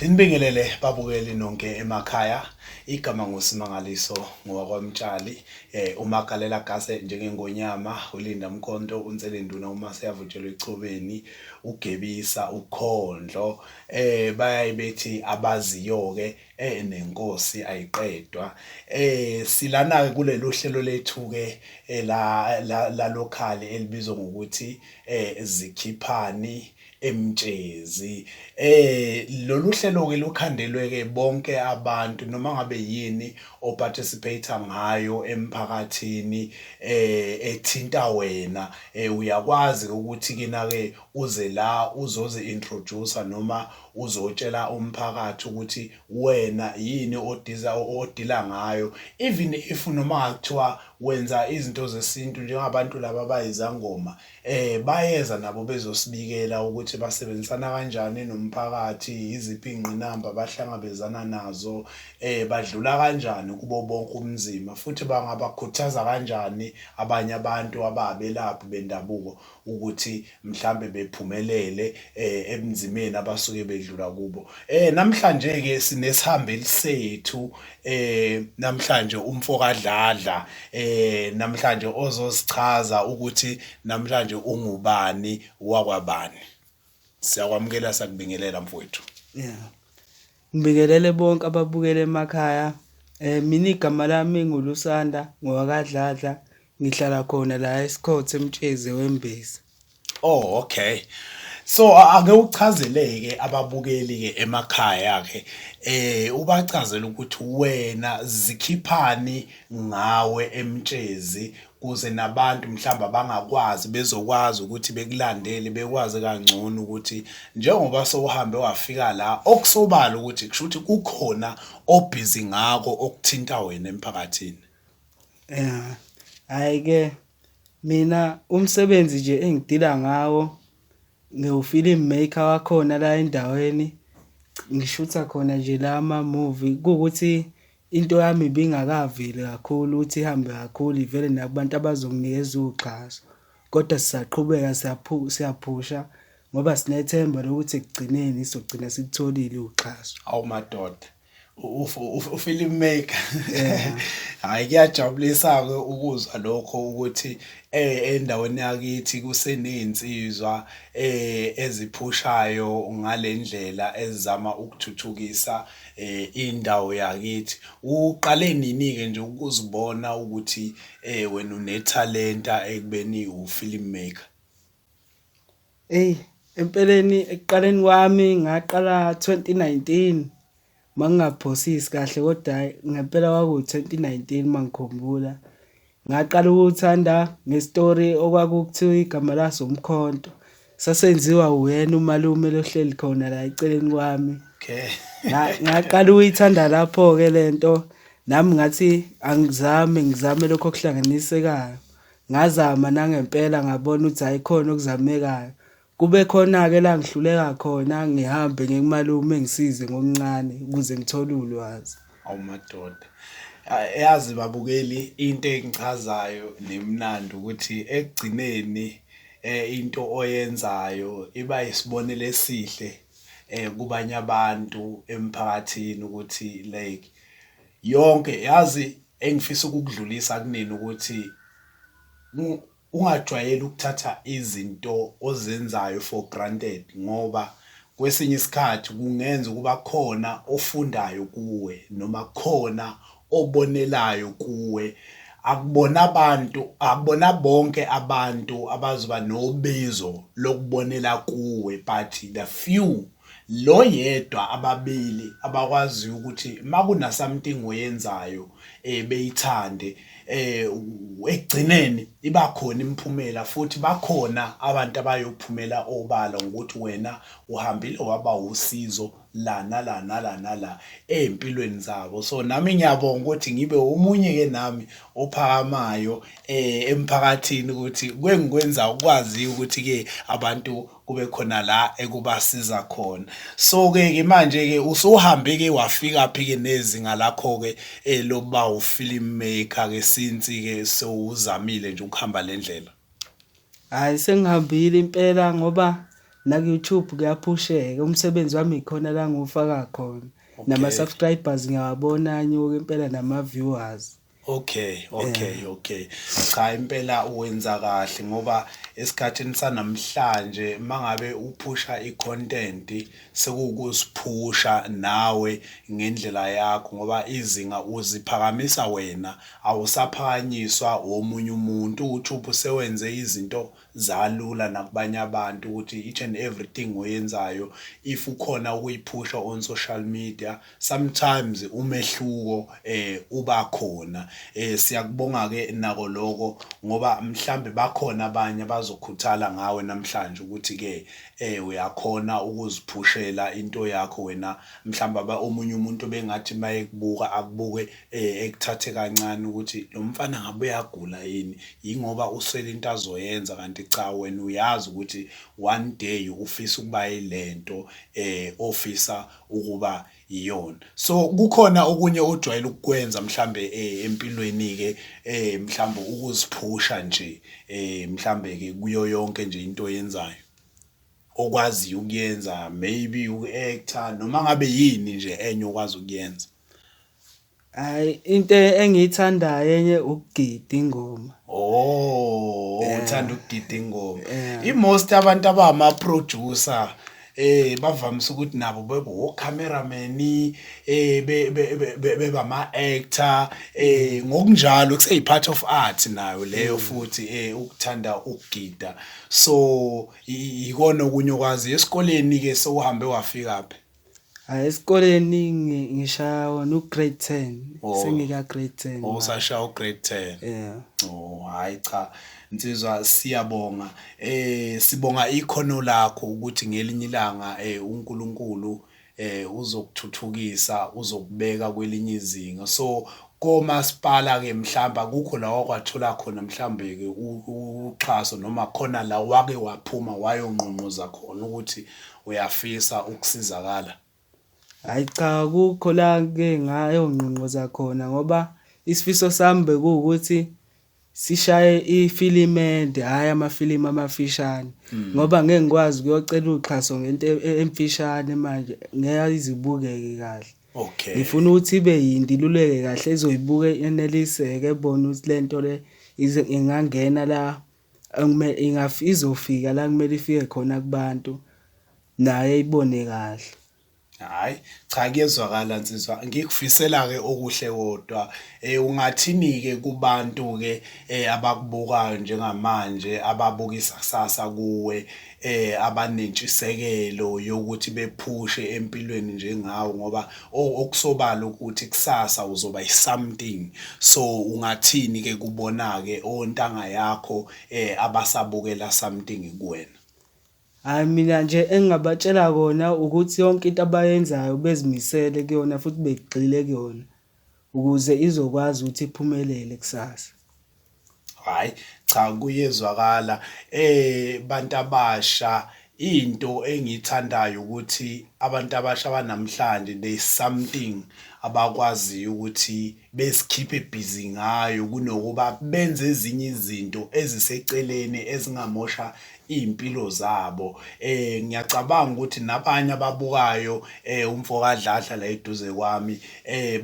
Nginibingelele babukeli nonke emakhaya. Igama nguSimangaliso ngowakwaMtshali. Umagalela gase njengengonyama, uLinda Mkhonto, uNselenduna uma seyavutshelwa echobeni, uGebisa, uKhondlo. Bayaye bethi abaziyo ke nenkosi ayiqedwa. Silana ke kulelu hlelo lethu ke la local elibizwa ngokuthi Zikhiphani eMtshezi. Lolu hlelo ke lukhandelwe ke bonke abantu noma ngabe yini oparticipate ngayo emphakathini ethinta wena, uyakwazi ukuthi kina ke uze la uzozi introduce noma uzotshela umphakathi ukuthi wena yini odiza odila ngayo, even if noma kuthiwa wenza izinto zesintu njengabantu laba abayizangoma. Bayeza nabo bezosibikela ukuthi basebenzisana kanjani nomphakathi, yiziphi iy'ngqinamba abahlangabezana nazo, badlula kanjani kubo bonke ubunzima futhi bangabakhuthaza kanjani abanye abantu ababelaphi bendabuko ukuthi mhlambe bephumelele ebunzimeni abasuke bedlula kubo. Namhlanje-ke sinesihambeli sethu namhlanje umfo kaDladla namhlanje ozozichaza ukuthi namhlanje ungubani wakwabani. Siyakwamukela, siyakubingelela mfowethu. Yeah. Ngibingelele bonke ababukele emakhaya. Mina igama lami nguLusanda ngowakaDladla, ngihlala khona la eSikhothe eMtshezi eWembezi. Oh, okay. So ake uchazeleke ababukeli ke emakhaya ke ubachazele ukuthi wena zikhiphani ngawe eMtshezi kuze nabantu mhlawumbe abangakwazi bezokwazi ukuthi bekulandele, bekwazi kangcono ukuthi njengoba sowuhambe wafika la okusobala ukuthi kusho ukuthi kukhona obhizi ngako okuthinta wena emphakathini. Yeah. Hhayi ke, mina umsebenzi nje engidila ngawo ngiwu-film maker wakhona la endaweni, ngishutha khona nje la ama-movie. Kuwukuthi into yami ibingakaveli kakhulu ukuthi ihambe kakhulu ivele nakubantu abazonginikeza uxhaso. Kodwa sisaqhubeka siyaphusha ngoba sinethemba lokuthi ekugcineni sizogcina silutholile uxhaso. Awu madoda. U-film maker. Hhayi, kuyajabulisa-ke ukuzwa lokho ukuthi endaweni yakithi kuseney'nsizwa eziphushayo ngale ndlela ezizama ukuthuthukisa indawo yakithi. Uqale nini-ke nje ukuzibona ukuthi wena unethalenta ekubeni u-film maker? Eyi, empeleni ekuqaleni kwami ngaqala 2019 mangingaphosisi kahle kodwa hhayi ngempela kwakuwu-2019 mangikhumbula. Ngaqala ukuwuthanda ngestori okwakuthiwa igama laso uMkhonto. Sasenziwa uyena umalume lo ohleli khona la eceleni kwami. Ngaqala ukuyithanda lapho-ke le nto, nami ngathi angizame ngizame lokhu okuhlanganisekayo. Ngazama nangempela ngabona ukuthi hhayi khona okuzamekayo. Kube khona-ke la ngihluleka khona ngihambe ngiye kumalume engisize ngokuncane ukuze ngithole ulwazi. Awu madoda. Yazi babukeli, into engichazayo nemnandi ukuthi ekugcineni into oyenzayo iba isibonelo esihle kubanye abantu emphakathini ukuthi like yonke yazi engifisa ukukudlulisa kunini ukuthi ungajwayeli ukuthatha izinto ozenzayo for granted ngoba kwesinye isikhathi kungenza ukuba khona ofundayo kuwe noma khona obonelayo kuwe. Akubona abantu, akubona bonke abantu abazoba nobizo lokubonela kuwe, but the few, lo yedwa, ababili abakwaziyo ukuthi makuna something oyenzayo beyithande, ekugcineni iba khona imiphumela futhi bakhona abantu abayophumela obala ngokuthi wena uhambile waba usizo la nala nala nala ey'mpilweni zabo. So nami ngiyabonga ukuthi ngibe omunye ke nami ophakamayo emphakathini ukuthi kwengikwenza ukwazi ukuthi ke abantu kube khona la ekubasiza khona. So ke ke manje ke usuhambe ke wafika phi ke nezinga lakho ke lokuba u-film maker ke since ke sewuzamile nje ukuhamba le ndlela? Hhayi, sengihambile impela ngoba Naku-YouTube kuyaphusheka umsebenzi wami ikhona la ngiwufaka khona. Nama-subscribers ngiyawabona anyuka impela nama-viewers. Okay, okay, okay. Cha impela uwenza kahle ngoba esikhathini sanamhlanje mangabe uphusha i-content sekuwukuziphusha nawe ngendlela yakho ngoba izinga uziphakamisa wena awusaphakanyiswa womunye umuntu. U-YouTube sewenze izinto zalula nakubanye abantu ukuthi each and everything oyenzayo if ukhona ukuyiphusha on social media sometimes umehluko uba khona. Siyakubonga ke nako lokho ngoba mhlambe bakhona abanye abazokhuthala ngawe namhlanje ukuthi ke uyakhona ukuziphushela into yakho wena mhlawumbe omunye umuntu bengathi mayekubuka akubuke ekuthathe kancane ukuthi lo mfana ngabe uyagula yini yingoba uswele into azoyenza kanti cha wena uyazi ukuthi one day ufisa ukuba yilento ofisa ukuba iyona. So kukhona okunye ojwayele ukukwenza mhlambe empilweni ke mhlambe ukuziphusha nje mhlambe ke kuyo yonke nje into oyenzayo okwaziyo ukuyenza maybe uku-actor noma ngabe yini nje enye okwazi ukuyenza. Hayi into engiyithandayo enye ukugida ingoma. Oh, uthanda ukugida ingoma. I-most abantu abama producer bavamise ukuthi nabo bebe o cameraman beba ama actor ngokunjalo kuseyi part of art nayo leyo futhi ukuthanda ukugida. So ikona okunye okwazi esikoleni ke sewuhambe wafika phi? Hhayi esikoleni ngishaya wona u-grade 10. Oh. Sengika grade 10. Oh, usashaya u-grade 10. Yeah. Oh, hayi cha. Insizwa siyabonga. Sibonga ikhono lakho ukuthi ngelinye ilanga uNkulunkulu uzokuthuthukisa, uzokubeka kwelinye izinga. So komasipala ke mhlawumbe akukho la wakwathola khona mhlawumbe ke uxhaso noma khona la wake waphuma wayongqongqoza khona ukuthi uyafisa ukusizakala. Hhayi cha akukho la ke ngayongqongqoza khona ngoba isifiso sami bekuwukuthi sishaye ifilimu ende hhayi amafilimu amafishane ngoba ngeke ngikwazi ukuyocela uxhaso ngento emfishane manje ngeke izibukeke kahle. Okay. Ngifuna ukuthi ibe yinde iluleke kahle ezoyibuka eneliseke ebone ukuthi le nto le ize ingangena la ekumele izofika la kumele ifike khona kubantu naye eyibone kahle. Hayi cha kuyezwakala nsizwa ngikufisela ke okuhle kodwa ungathini ke kubantu ke abakubukayo njengamanje ababuka isasasa kuwe abanentshisekelo yokuthi bephushe empilweni njengawe ngoba okusobala ukuthi kusasa uzoba i-something so ungathini ke kubona ke ontanga yakho abasabukela something kuwena? Hhayi mina nje engingabatshela kona ukuthi yonke into abayenzayo bezimisele kuyona futhi begxile kuyona ukuze izokwazi ukuthi iphumelele kusasa. Hhayi cha kuyezwakala bantu abasha into engiyithandayo ukuthi abantu abasha banamhlanje there is something abakwaziyo ukuthi besikhiphe busy ngayo kunokuba benze ezinye izinto eziseceleni ezingamosha iy'mpilo zabo. Ngiyacabanga ukuthi nabanye ababukayo umfo kaDladla la eduze kwami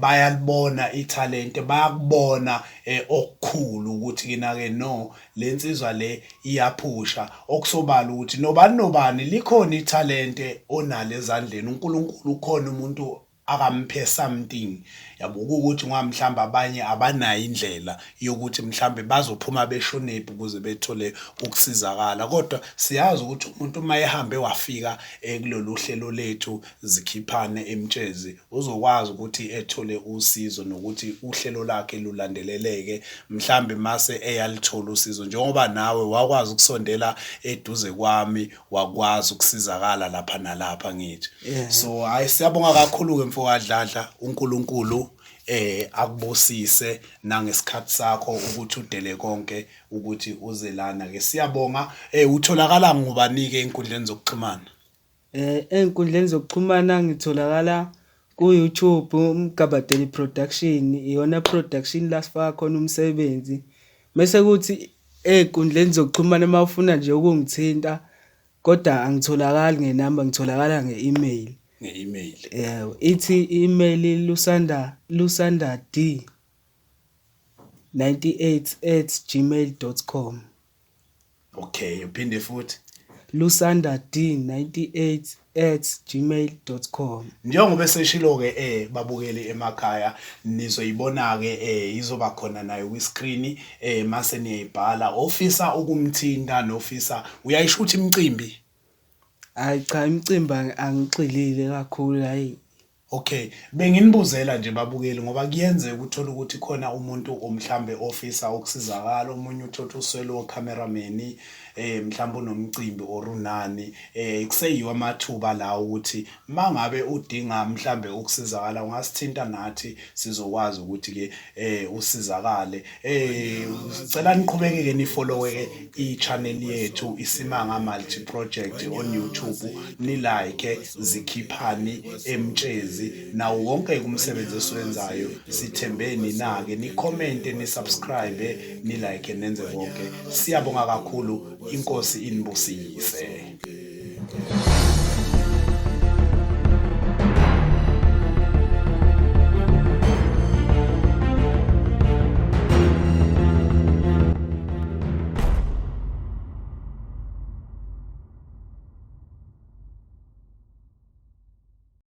bayalibona ithalente, bayakubona okukhulu ukuthi kina-ke no le nsizwa le iyaphusha. Okusobala ukuthi nobani nobani likhona ithalente onalo ezandleni, uNkulunkulu ukhona umuntu akamphe something yabo ukuthi ngoba mhlawumbe abanye abanayo indlela yokuthi mhlawumbe bazophuma beshonephi ukuze bethole ukusizakala kodwa siyazi ukuthi umuntu uma ehambe wafika kulolu hlelo lethu zikhiphane emtshezi uzokwazi ukuthi ethole usizo nokuthi uhlelo lakhe lulandeleleke mhlambe mase eyalithola usizo njengoba nawe wakwazi ukusondela eduze kwami wakwazi ukusizakala lapha nalapha ngithi so hayi siyabonga kakhulu ke mfo kaDladla uNkulunkulu akubusise nangesikhathi sakho ukuthi udele konke ukuthi uze lana ke siyabonga utholakala ngubani ke enkundleni zokuxhumana? Ey'nkundleni zokuxhumana ngitholakala ku-YouTube uMgabadeli Production, iyona production la sifaka khona umsebenzi. Mese kuthi ey'nkundleni zokuxhumana uma ufuna nje ukungithinta. Kodwa angitholakali ngenamba ngitholakala nge-email. Nge-email. Yebo, ithi i-email lusanda lusanda d 98@gmail.com. Okay, uphinde futhi. Lusanda d 98@gmail.com. Njengoba eseshilo ke babukeli emakhaya nizoyibona ke izoba khona nayo kwi screen mase niyayibhala ofisa ukumthinta nofisa uyayishutha imicimbi. Hayi cha imicimbi angigxilile kakhulu hayi. Okay, benginibuzela nje babukeli ngoba kuyenzeka uthole ukuthi khona umuntu omhlambe ofisa ukusizakala, omunye uthotha uswele o-cameraman, mhlawumbe unomcimbi or unani, kuseyiwo amathuba la ukuthi mangabe udinga mhlambe ukusizakala ungasithinta nathi sizokwazi ukuthi ke usizakale. Sicela niqhubeke ke nifollowe ke i-channel yethu iSimanga Multi Project on YouTube, ni like zikhiphani emtshezi nawo wonke umsebenzi esiwenzayo. Sithembe nina-ke ni-commente, ni-subscribe, ni-like, nenze konke. Siyabonga kakhulu, inkosi inibusise.